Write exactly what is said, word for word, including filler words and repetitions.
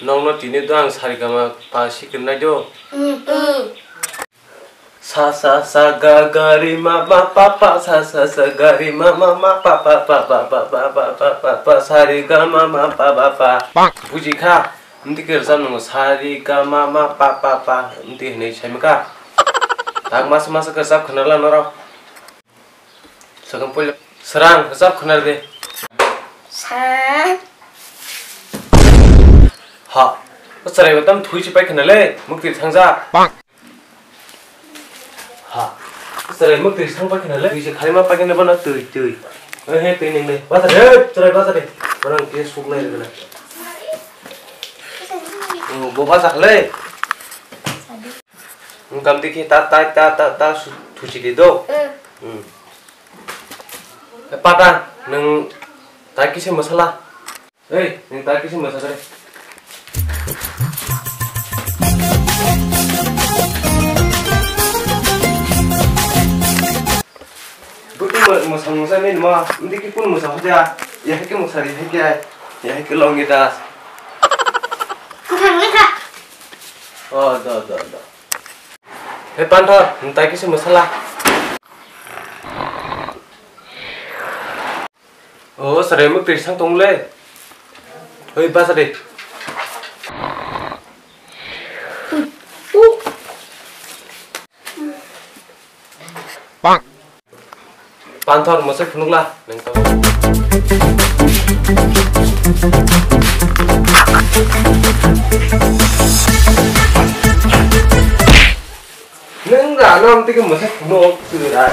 Nokno tini do ang sari gama pa sikir nai do. Sa sa sa ga ga ri ma ma pa pa, sa sa sa ga ri ma ma ma pa pa, sari ga ma ma pa pa pa. Buji kha? Mti khe rwchap nungo sari ga ma ma pa pa pa. Mti hinwi saimaka. Tak masa masa khe rwchap khna la norok. Sakang puila. Srang, rwchap khna de. Sa. Ha. O chwrai bo tam thui chi pai khna le, mukti thangja. Ha. O chwrai mukti thang pai khna le. Thui chi khalima pai khna bono twi twi. He he twi ning le. Basa de, chwrai basa de. Bono ke suk lai rwgna. O bo basa khle. Wngkam dikhe ta, ta, ta, ta, ta, su-, thuchi di do. Mm. Mm. Eh, pata, nwng ta kisa mwsala. Ei, nwng ta kisa mwsala. Buti mo-, mosang mosang ni ma, ndi ki kun mosang hoja, ya ke mosari hai ke, ya ke longi das. Kuthang lekha. Oh, do, do, do. Hei Panthor, nwng tai kisa mwsala. Oh, sarai muk twi sang tong le. Hei, basa de. Panthor, mwsai phunukla, nwng tamo. Nwng ra, ano ang tike mwsai phunuk, twi ra.